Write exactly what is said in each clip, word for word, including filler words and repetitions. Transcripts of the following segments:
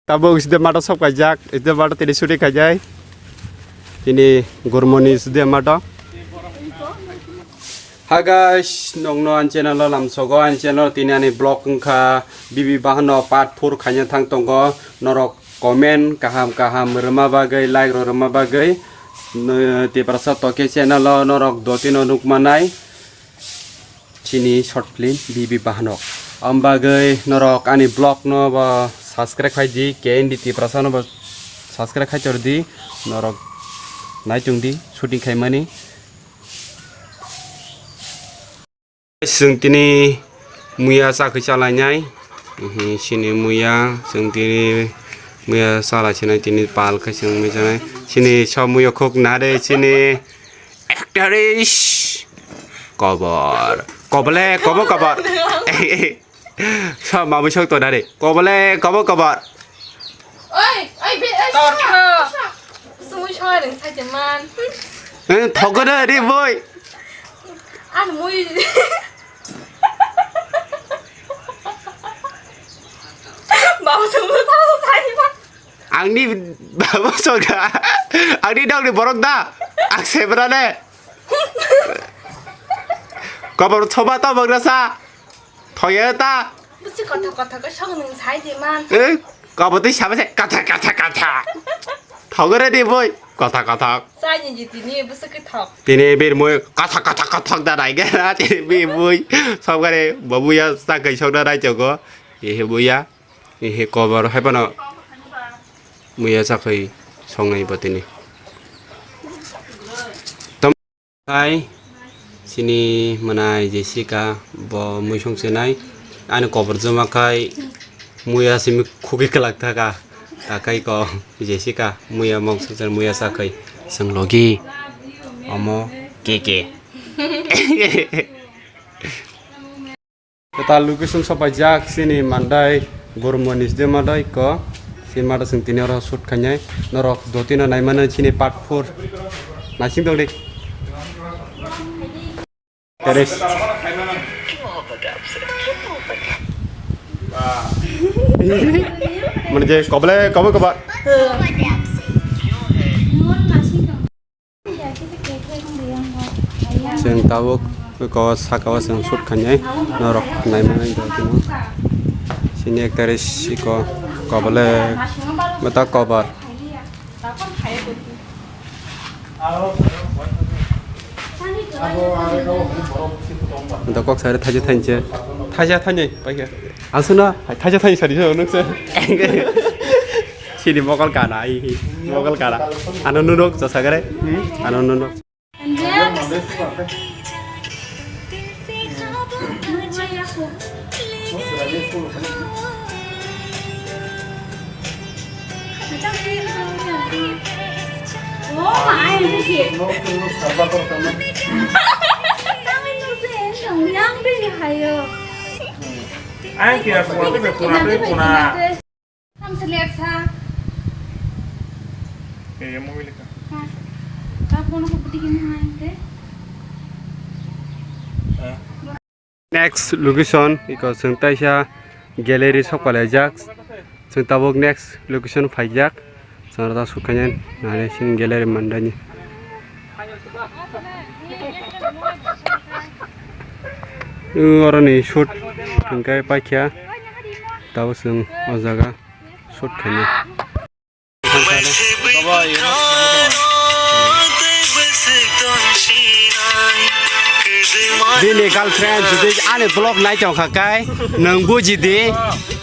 Tabuk side mato sop kaijak, side mato tini shooting kaijai. Tini Gurmoni side mato. Hi guys, nokno ani channel o lamsogo, ani channel tini ani vlog wngkha Bibi Bahano part four khaina thang tongo. Norok comment kaham kaham rwma bagwi, like rok rwma bagwi. Tiprasa Toke channel o norok dotino nukmanai. Chini short film Bibi Bahanok. Am bagwi norok ani vlog no bo subscribe khai di, K N D Tiprasa no bo subscribe khai tor di, norok naitung di, shooting khai mani. Chwng tini muya chakwi chalainai. Chini muya, chwng tini muya chala sinai, tini pal khai chwng muya chanai. Chini so muya khuk nare, chini actress. Kobor. Kobole, kobo kobor. Sa mabui sok to nare. Kobole, kobo kobor. Oi, oi, be, oi, Tor sha, kha. Sha. Sumui soi reng sai te man. Eh, thogona ri boy. An mui. Bau sumui thau sai man. Angni babo soga. Angni dogni borok da. Ang sebrane. Kobor thoba to bagrasa. Thoye ta. Busi kotha kotha ko song nung sai di man. Eh, kobor twi sabai se kotha kotha kotha. Thogore di boy. Kotha kotha. Sai ni ji tini busi ke thok. Tini bir mui kotha kotha kotha da rai gana tini bir mui. Sob gare babu ya sa kai sok da rai chogo. Ehe buya. Ehe kobor hai pano muya chakhai songnai bo tini. Tam hai sini manai Jessica bo mui song chenai. Ani kobor joma khai muya simi khuki kelak thaka. Takai ko Jessica muya mong song chen muya chakhai song logi omo keke. Kwtal location sopaijak chini mandai Bormoni side mandai ko. Si mada chwng tini oro shoot khainai. Norok dotino naimano chini part four. Naising tongdi. Teres. Mane je kobole kobo kobo. Chwng tabuk ko saka o chwng shoot khainai norok naimanai dotino. Sini ektaris iko kobole mata kobar. Dokok sari thaja thanche thaja thanye paikha. Asuna thaja thanye sari nukse. Sini mokol kana ai hi. Mokol kana. Ano nunuk chasagare. Ano nunuk. Ang kira pura tu pura tu pura. Ang seler sa. Eh, yang mau milik. Ha. Kau pun aku putih ini main teh. Next location iko chwng taisa gallery sok palaijak. Chwng tabuk next location phaijak. Chwng rata sukhainai nani sin gallery mandani. Oroni shoot hwnkhe paikha. Tabuk chwng o jaga shoot khainai. Bini girlfriend jodi ani vlog nai tongkha kai nwng buji di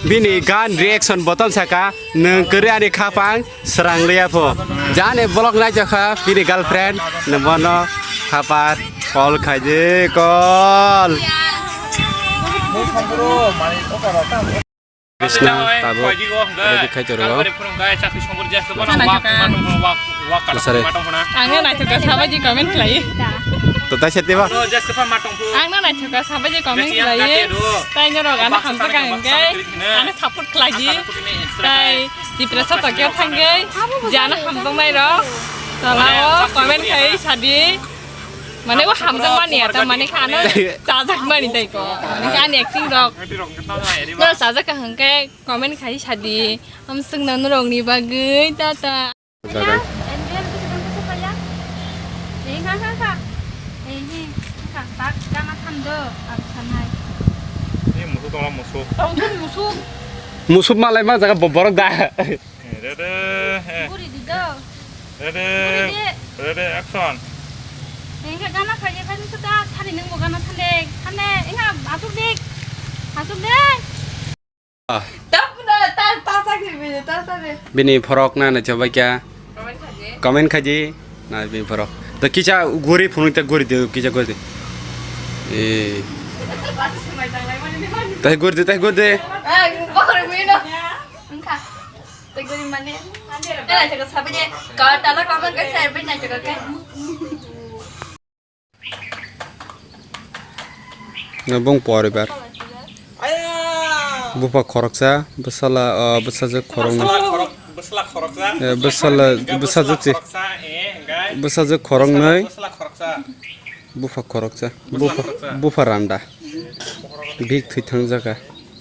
bini gan reaction botom saka nwng kwrwi ani khapang srang liya pho jani vlog nai tongkha bini girlfriend nwng bono khapar call khaidi call. Krishna tabuk ready khai toro. Sorry. Ang na naithok kha sabai comment khlai. To tai sete ba. Ang na naithok kha sabai comment khlai. Tai norok ano hamjak ang hwnkhe ano support khlai di. Tai Tiprasa Tokyo thangwi jana hamjaknai rok tolao comment khai sadi. Mane bo hamjak mani ya, ta mane khano chajak mani tai ko. Mane ani acting rok. Norok chajak ka hwnkhe comment khai sadi. Hamswkno norokni bagwi tata. Jagan. Enjoy bisa kan bisa paya. Eh, kha, kha, kha. Eh, hi, kha, tak, kha, kha, thando, ang sanai. Ini musuh tongla musuh. Tongthun musuh. Musuh malai ma jaga bo-, borok da. Eh, dede, eh. Guri di do. Dede. Guri di. Dede, action. Eh, kha, gana kha, ye kha, ni suda, thani nang bo gana thande, thande, eh, kha, asuk dik. Asuk dik. Ah. Ta puna, ta, ta sa ke bini, ta sa de. Bini phorok na na chabai kya? Comment khaji. Comment khaji. Na bini phorok. To kicha guri phunui ta guri de, kicha guri de. Eh. Tai guri de, tai guri de. Ah, bakar mino. Engka. Tai guri mane. Ela jaga sabi de. Ka tala comment ka share bin na jaga ka. Bong poribar. Bupha khoroksa, bwsala, ah, bwsajwk khoroknwi. Bwsala khorok-, bwsala khoroksa. Eh, bwsala, bwsajwk si. Bwsala khoroksa, eh, hwnkhe. Bwsajwk khoroknwi. Bwsala khoroksa. Bupha khoroksa. Bwsala khoroksa. Bupha, bupha randa. Bik thwi thangjaka.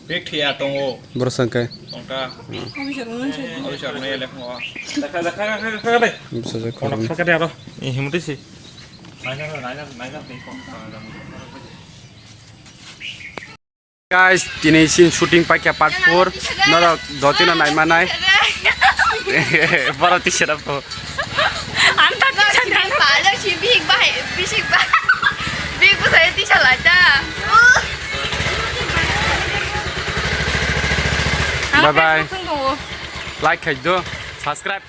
Bek thwiya tongo. Borok sangkhe. Tongkha. Hmm. Officer no nang sai. Officer no ele phungo. Dakha, dakha, dakha, dakha, dakha. Bwsajwk khoroknwi. Dakha de aro. Ni himti si. Naina, naina, naina, naina. Guys, tini sin shooting paikha part four. Norok dotino naimanai. Borok tisera po. Ang tak Balo si big ba, bisik ba. Big ba saya tisa laja. Bye bye. Like khai do, subscribe.